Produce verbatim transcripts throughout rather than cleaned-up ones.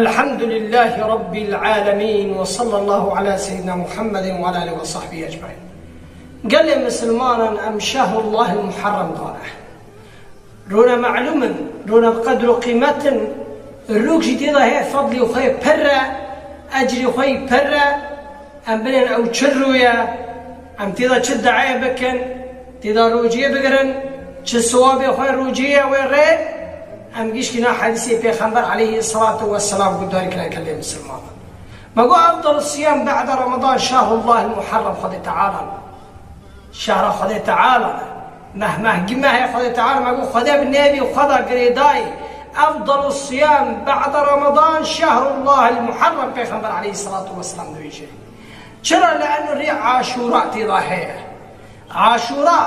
الحمد لله رب العالمين، وصلى الله على سيدنا محمد وعلى آله وصحبه أجمعين. Gelê misilmanan, em şehrullahil muherrem dane. Rûne melûm in, rûne bi qedr û qîmet in, rûk jî tê de heye fedlê xwe pir e, ecrê xwe pir e. Em binên ew çi rû ye, em tê de çi deê bikin, tê de rûciyê bigirin, çi siwabê xwe rûciyê wê rê. Em gişkî na hedîsê Pêxember aleyhî selatu we selam guhdarî kirin gelê misilmanan. Me got, efdal siyam ba'de Ramadan şehrullahil muherrem, Xwedê Teala. Şehra Xwedê Teala ne. Meh mehgî mehê Xwedê Teala, me got, Xwedê bi nêvî xwe de girêdayî. Efdalu siyam ba'de Ramadan şehrullahil muherrem, Pêxember aleyhisselatu vesselam dibêje. Çira? Le'enno rê Aşûra tê de heye. Aşûra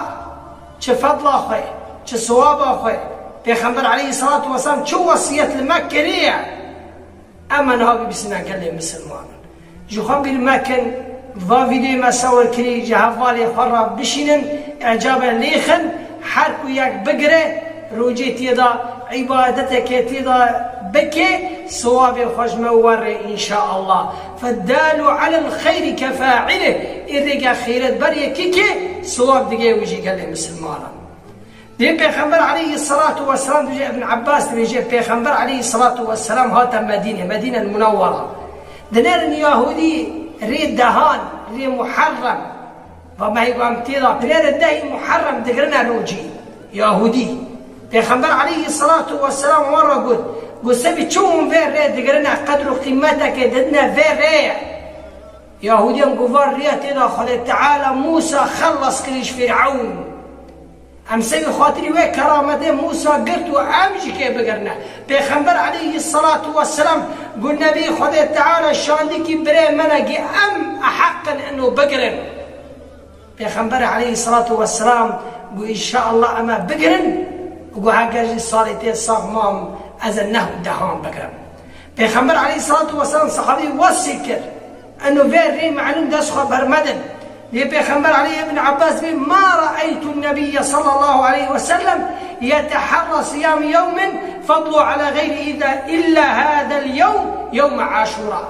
çi fedla xwe, çi siwaba xwe, Pêxember aleyhisselatu vesselam çi wesiyet li me kiriye. Em niha bibîsîne gelê misilmanan. Ji xwe bîr mekin, va vîdeoyê me sewir kirî, ji hevalê xwe re bişînin, îcabe lêxin, her ku yek bigire, rojê tê de, îbadetekê tê de bike, siwabê xwe ji me werê, înşaallah. Feddalû alel xeyrî kefa'ilih, ê rêge xêret ber yekî ke, siwab digê wî jî gelê misilmanan. Dê Pêxember aleyhisselatu vesselam dibêje, Ibn Abbas dibêje, Pêxember aleyhisselatu vesselam hate Medîne, Medîne Munewwera. Dinêrin Yahûdî rê dehan, rê Muharrem. Va mehê ku em tê de, dinêrin dehî Muharrem digirine rojî. Yahûdî. Pêxember aleyhisselatu vesselam wan re got, got, sebî çi hûn vê rê digirine, qedr û qîmetekê didine vê rêye. Yahûdiyan got, va rêya tê de Xwedê Teala Mûsa xelas kirî ji Fîrewn. Em sebî xatirî wê kerametê Mûsa girt û em jî kê bigirine. Pêxember aleyhisselatu vesselam got, Nebî Xwedê Teala şandîkî birê me ne, gê em eheq in eno bigirin. Pêxember aleyhisselatu vesselam got, înşaallah em ê bigirin. Got, heger jî salê tê sax mam, ez ê neh û dehan bigirim. Pêxember aleyhisselatu vesselam sehabî wesî kir. Eno vê rê melûm dest xwe bermedin. Lê Pêxember aleyh Ibn Abbas bê, "Ma ra'eytu nebiyye sallallahu aleyhi ve sellem yeteharra siyam yevmin fadlu ala gayri illa hadel yevm, yevm Aşura."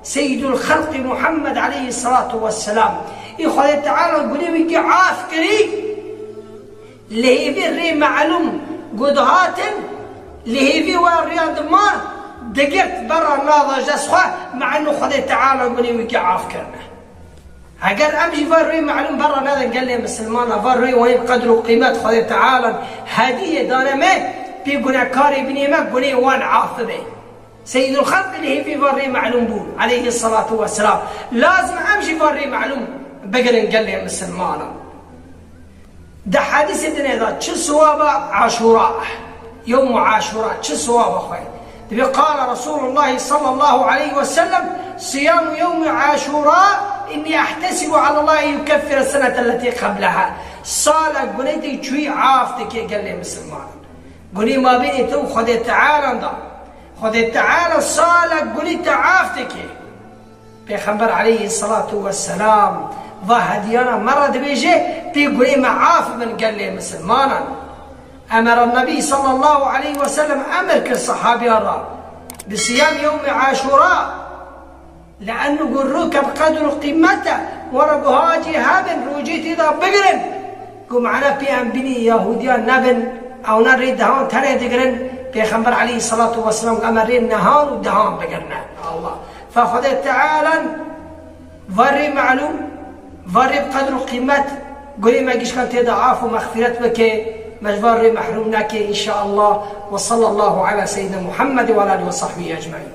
Seyyidul Xelqî Muhammed aleyhisselatu vesselam. Ê Xwedê Teala gunê wî kî af kirî. Li hêvî rê melûm ku dihatin, li hêvî we riya dima digirt berra nada ji dest xwe, me eno Xwedê Teala gunê wî kî af kirine. Heger em jî va rê melûm berra nedin gelê misilmana, va rê wayî qedr û qîmet Xwedê Teala hediyê dane me, pê gunekarê binê me gunê wan af bibe. Seyyidul Xelqî li hêvî va rê melûm bû, aleyhisselatu vesselam. Lazim em jî va rê melûm bigirin gelê misilmanan. Di hedîsê dinê de çi siwaba Aşûra, yewmû Aşûra, çi siwaba xwe? Dibê, qala Resûlullahî sallallahu aleyhi ve sellem, "Siyamu yewmî Aşûra, innî ehtesibu alallahi en yukeffire senete letî qebleha." Sala gunê te çûyî af dike gelê misilmanan. Gunê mabênê te û Xwedê Teala da. Xwedê Teala sala gunê te af dike. Pêxember aleyhisselatu vesselam va hediyana me re dibêje, pê gunê me af bin gelê misilmanan. Emera Nebî sallallahu aleyhi ve sellem emir kir sehabiyan re bi siyam yewmî Aşûra. Le'ennu got rûke bi qedr û qîmet e, were got hacî hebin, rojê tê de bigirin. Got mane pê em binî Yahûdiyan nebin, ewna rê dehan tenê digirin. Pêxember aleyhisselatu vesselam got, em ê rê nehan û dehan bigirine. Allah. Fe Xwedê Teala va rê melûm, va rê bi qedr û qîmet, gurê me gişkan tê de af û mexfîret bike, me ji va rê mehrûm neke, înşaallah. Ve sallallahu ala seyyidina Muhammed ve ala alihi ve sahbihi ecmaîn.